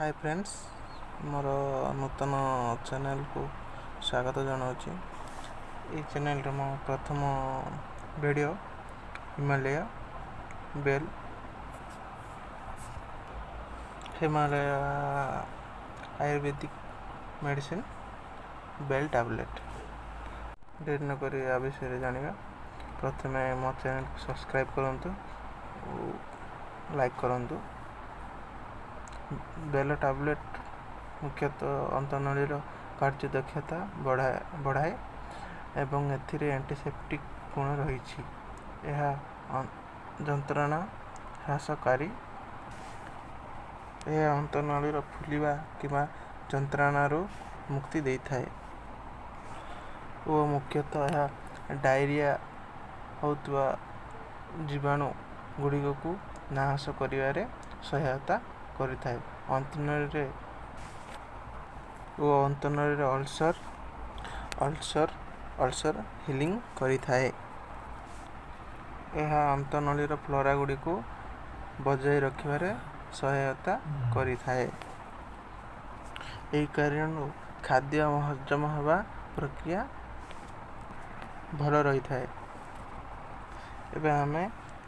ହାଏ friends, ମୋର ନୂତନ ଚ୍ୟାନେଲକୁ ସ୍ୱାଗତ ଜଣାଉଛି। ଏଇ ଚ୍ୟାନେଲରେ ମୋ ପ୍ରଥମ ଭିଡ଼ିଓ ହିମାଲୟ ବେଲ୍, ହିମାଲୟ ଆୟୁର୍ବେଦିକ ମେଡ଼ିସିନ ବେଲ୍ ଟ୍ୟାବଲେଟ୍। ଡେରି ନକରି ୟା ବିଷୟରେ ଜାଣିବା। ପ୍ରଥମେ ମୋ ଚ୍ୟାନେଲକୁ ସବସ୍କ୍ରାଇବ୍ କରନ୍ତୁ ଓ ଲାଇକ୍ କରନ୍ତୁ। ବେଲ ଟ୍ୟାବଲେଟ୍ ମୁଖ୍ୟତଃ ଅନ୍ତନଳୀର କାର୍ଯ୍ୟଦକ୍ଷତା ବଢ଼ାଏ ଏବଂ ଏଥିରେ ଆଣ୍ଟିସେପ୍ଟିକ୍ ଗୁଣ ରହିଛି। ଏହା ଯନ୍ତ୍ରଣା ହ୍ରାସକାରୀ। ଏହା ଅନ୍ତନଳୀର ଫୁଲିବା କିମ୍ବା ଯନ୍ତ୍ରଣାରୁ ମୁକ୍ତି ଦେଇଥାଏ ଓ ମୁଖ୍ୟତଃ ଏହା ଡାଇରିଆ ହେଉଥିବା ଜୀବାଣୁ ଗୁଡ଼ିକକୁ ନାଶ କରିବାରେ ସହାୟତା କରିଥାଏ। ଅନ୍ତନଳୀରେ ଓ ଅନ୍ତନଳୀରେ ଅଲସର ହିଲିଂ କରିଥାଏ। ଏହା ଅନ୍ତନଳୀର ଫ୍ଲୋରା ଗୁଡ଼ିକୁ ବଜାୟ ରଖିବାରେ ସହାୟତା କରିଥାଏ। ଏହି କାରଣରୁ ଖାଦ୍ୟ ହଜମ ହେବା ପ୍ରକ୍ରିୟା ଭଲ ରହିଥାଏ। ଏବେ ଆମେ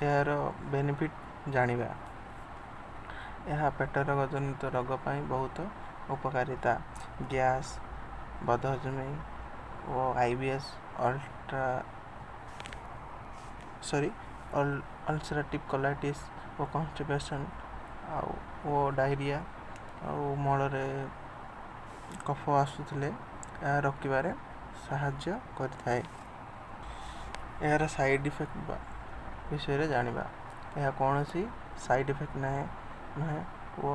ଏହାର ବେନିଫିଟ୍ ଜାଣିବା। ଏହା ପେଟ ରୋଗ ଜନିତ ରୋଗ ପାଇଁ ବହୁତ ଉପକାରିତା। ଗ୍ୟାସ୍, ବଦହଜମି ଓ IBS, ultra sorry ulcerative colitis ଓ କନଷ୍ଟିପେସନ୍ ଆଉ ଓ ଡାଇରିଆ ଆଉ ମଳରେ କଫ ଆସୁଥିଲେ ଏହା ରୋକିବାରେ ସାହାଯ୍ୟ କରିଥାଏ। ଏହାର ସାଇଡ଼୍ ଇଫେକ୍ଟ ବିଷୟରେ ଜାଣିବା। ଏହା କୌଣସି ସାଇଡ଼୍ ଇଫେକ୍ଟ ନାହିଁ ନୁହେଁ ଓ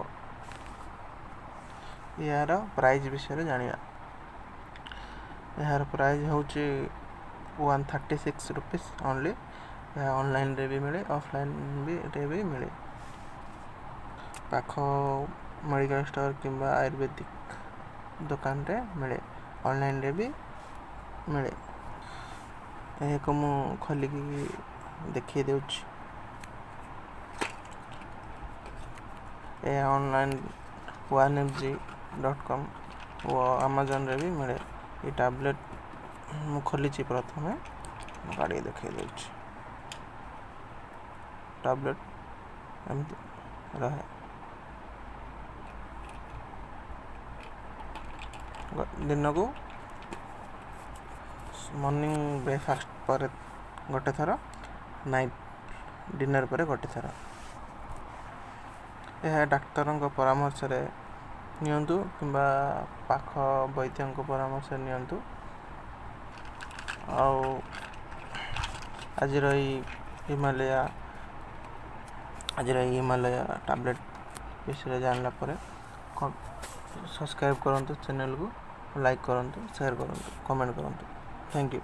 ଏହାର ପ୍ରାଇସ୍ ବିଷୟରେ ଜାଣିବା। ଏହାର ପ୍ରାଇସ୍ ହେଉଛି 136 ରୁପିସ୍ ଓନ୍ଲି। ଏହା ଅନଲାଇନ୍ରେ ବି ମିଳେ, ଅଫଲାଇନ୍ ରେ ବି ମିଳେ। ପାଖ ମେଡ଼ିକାଲ ଷ୍ଟୋର୍ କିମ୍ବା ଆୟୁର୍ବେଦିକ ଦୋକାନରେ ମିଳେ, ଅନଲାଇନ୍ରେ ବି ମିଳେ। ଏହାକୁ ମୁଁ ଖୋଲିକି ଦେଖେଇ ଦେଉଛି। ଏହା ଅନଲାଇନ୍ 1mg.com ଓ ଆମାଜନରେ ବି ମିଳେ। ଏ ଟ୍ୟାବଲେଟ୍ ମୁଁ ଖୋଲିଛି ପ୍ରଥମେ, ମୁଁ କାଢ଼ିକି ଦେଖେଇ ଦେଉଛି। ଟ୍ୟାବଲେଟ୍ ଏମିତି ରହେ। ଦିନକୁ ମର୍ଣ୍ଣିଂ ବ୍ରେକଫାଷ୍ଟ ପରେ ଗୋଟେ ଥର, ନାଇଟ୍ ଡିନର୍ ପରେ ଗୋଟେ ଥର। ଏହା ଡାକ୍ତରଙ୍କ ପରାମର୍ଶରେ ନିଅନ୍ତୁ କିମ୍ବା ପାଖ ବୈଦ୍ୟଙ୍କ ପରାମର୍ଶ ନିଅନ୍ତୁ। ଆଉ ଆଜିର ଏଇ ହିମାଲୟ ଟ୍ୟାବଲେଟ୍ ବିଷୟରେ ଜାଣିଲା ପରେ ସବସ୍କ୍ରାଇବ୍ କରନ୍ତୁ ଚ୍ୟାନେଲକୁ, ଲାଇକ୍ କରନ୍ତୁ, ସେୟାର କରନ୍ତୁ, କମେଣ୍ଟ କରନ୍ତୁ। Thank you.